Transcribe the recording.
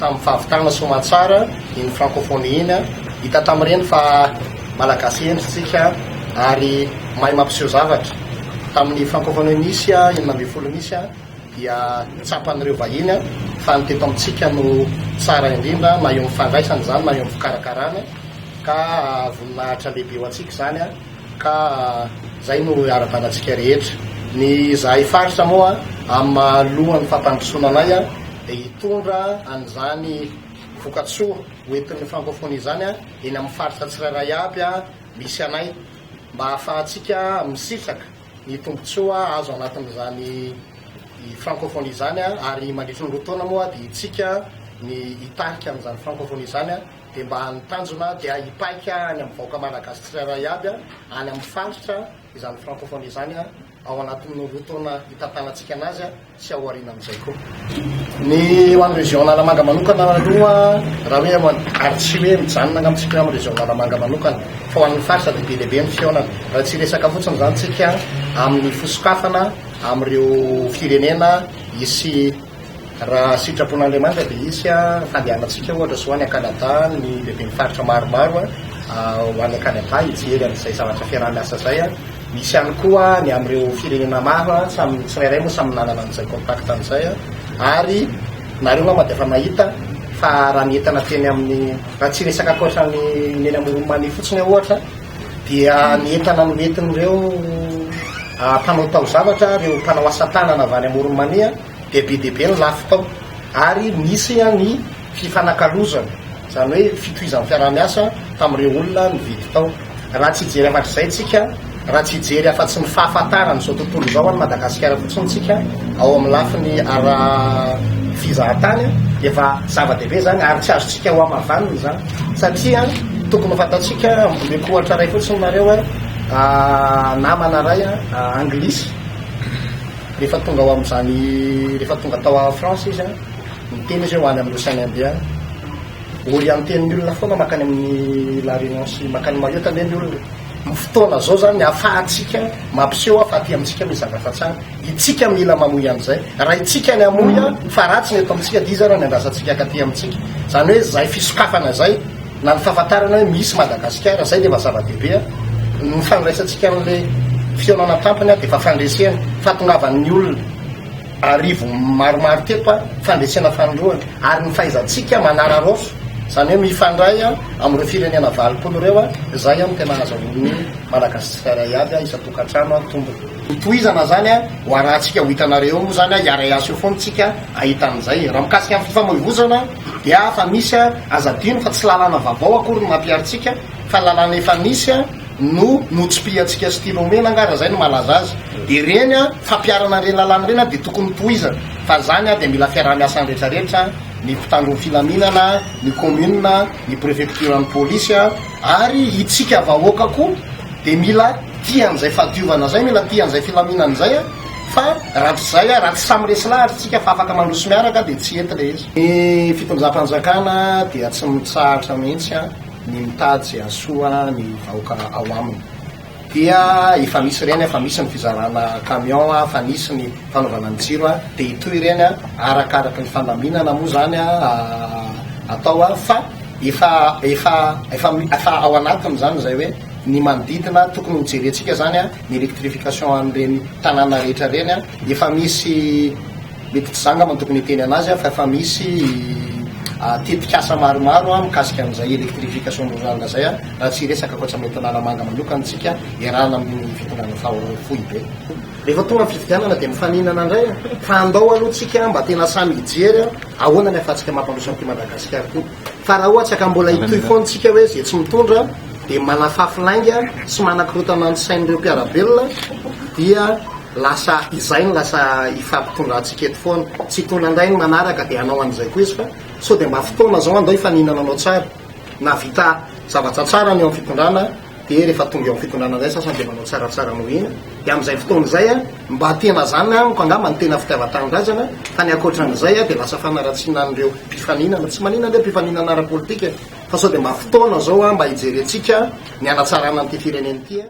tamin'ny fahavitana soamatsara iny francophonie iny. Hita tamin'ireny fa Malagasy hendry isika ary mahay mampiseho zavatra. Tamin'ny francophonie nisy 16 nisy dia tsapan'ireo vahiny fa ny teto amintsika no tsara indrindra na eo amin'ny fandraisana izany na eo amin'ny fikarakarana ka voninahitra lehibe ho antsika izany. Ka zay no iarabanantsika rehetra. Ny izahay faritra moa amin'ny maha lohan'ny fampandrosoana anay dia hitondra an'izany vokatsoa ho entin'ny francophonie izany eny amin'ny faritra tsirairay aby misy anay mba hahafahantsika misitraka ny tombontsoa azo anatin'izany francophonie izany ary mandritry ny 2 taona moa dia itsika ny hitarika an'izany francophonie izany. Dia mba ny tanjona dia hipaika any amin'ny vahoaka malagasy tsirairay aby any amin'ny faritra izany francophonie izany ao anatin'ny 2 taona hitantanantsika anazy sy ao aorianan'izay koa. Ny ho an'ny région Analamanga manokana aloha raha hoe ary tsy hoe mijanona angamba tsika amin'ny région Analamanga manokana fa ho an'ny faritra dia be dia be ny fihaonana. Raha tsy hiresaka fotsiny izany tsika amin'ny fisokafana amin'ireo firenena hisy Raha sitrapon'Andriamanitra dia hisy fandehanantsika ohatra izao any Canada, ny lehiben'ny faritra maromaro ho any Canada hijery an'izay zavatra fiaraha-miasa izay. Misy ihany koa ny amin'ireo firenena maro, samy tsirairay moa samy nanana an'izay contact an'izay. Ary nareo angamba dia efa nahita fa raha ny entana teny amin'ny, raha tsy hiresaka ankoatra ny ny eny Amoron'i Mania fotsiny aho ohatra, dia ny entana noentin'ireo mpanao taozavatra, ireo mpanao asa tanana avy any Amoron'i Mania, dia be dia be ny lafo tao ary nisy ny fifanakalozana, izany hoe fitohizan'ny fiaraha-miasa tamin'ireo olona nividy tao. Raha tsy hijery afa-tsy izay tsika, raha tsy hijery afa-tsy ny fahafantarana izao tontolo izao an'i Madagasikara fotsiny tsika ao amin'ny lafiny ara-fizahantany dia efa zava-dehibe izany ary tsy azontsika ho hamavanina izany satria tokony ho fantatsika, omeko ohatra iray fotsiny nareo, namana iray anglisy, Rehefa tonga ao amin'izany, rehefa tonga tao France izy an, niteny izy hoe ho any amin'ny Océan Indien. Orienten'ny olona foana mankany amin'ny La Réunion sy mankany Mayotte anie ny olona. Ny fotoana izao izany ny ahafahantsika mampiseho fa aty amintsika misy zavatra tsara. Itsika mila mamoy an'izay. Raha itsika ny hamoy an, fa ratsy ny eto amintsika dia iza ary ny andrasantsika akaty amintsika. Izany hoe izay fisokafana izay. Na ny fahafantarana hoe misy Madagasikara, zay dia efa zava-dehibe an! Ny fandraisantsika an'ilay fihaonana tampony an dia efa fandresena, fahatongavan'ny olona arivo maromaro teto an, fandresena fanindroany, ary ny fahaizantsika manararaotra, izany hoe mifandray amin'ireo firenena 80 ireo an, izay no tena ahazahoan'ny Malagasy tsirairay avy an, isan-tokantrano an, tombony. Ho tohizana zany an, ho arahantsika ho hitanareo eo moa zany an, hiara-hiasa eo foana tsika hahita an'izay. Raha mikasika ny fifamoivozana dia efa misy an, aza adino fa tsy lalàna vaovao akory no nampiharintsika fa lalàna efa nisy an no notsipihantsika stylo mena angaha raha zay no mahalaza azy. Dia ireny an, fampiharana an'ireny lalàna ireny an dia tokony tohizana fa zany an dia mila fiaraha-miasan'ny rehetra rehetra, ny mpitandro ny filaminana, ny commune, ny prefecture ny polisy an, ary itsika vahoaka koa dia mila tia an'izay fahadiovana izay, mila tia an'izay filaminana izay an, fa raha tsy izay an, raha tsy samy resy lahatra isika fa afaka mandroso miaraka dia tsy hety ilay izy. Ny fitondram-panjakana dia tsy mitsahatra mihitsy an, ny mitady izay hahasoa ny vahoaka ao aminy. Dia efa misy ireny, efa misy ny fizarana camion, efa nisy ny fanaovana ny jiro an, dia hitohy ireny an, arakaraky ny fandaminana moa izany an atao an, fa efa efa efa efa ao anatiny izany izay hoe Ny manodidina tokony ho jerentsika zany a, ny électrification an'ireny tanàna rehetra ireny a, efa misy, mety tsy za angamba no tokony hiteny anazy a, fa efa misy tetikasa maromaro a mikasika an'izay électrification rurale zay a, raha tsy hiresaka ankoatra ny eto Analamanga manokana tsika, iarahana amin'ny fitondrana foibe. Rehefa tonga ny fifidianana dia mifaninana indray a, fa andao aloha tsika mba tena samy hijery a, ahoana ny ahafahantsika mampandroso an'ity Madagasikara ity. Fa raha ohatra ka mbola hitohy foana tsika hoe izay tsy mitondra dia manafafy lainga sy manakorotana ny sain'ireo mpiara-belona dia lasa izay no lasa ifampitondrantsika eto foana. Tsy hitondra indray ny manaraka dia hanao an'izay koa izy fa sao dia mba fotoana izao andao hifaninana hanao tsara. Nahavita zavatra tsara ny eo amin'ny fitondrana. Dia rehefa tonga eo amin'ny fitondrana indray sasany dia manao tsaratsara noho iny. Dia amin'izay fotoana izay mba tena zany amiko angamba ny tena fitiavan-tanindrazana fa ny ankoatran'izay dia lasa fanaratsiana an'ireo mpifaninana. Tsy maninona anie mpifaninana ara-politika fa sao dia mba fotoana izao mba hijerentsika ny hanatsarana an'ity firenena ity.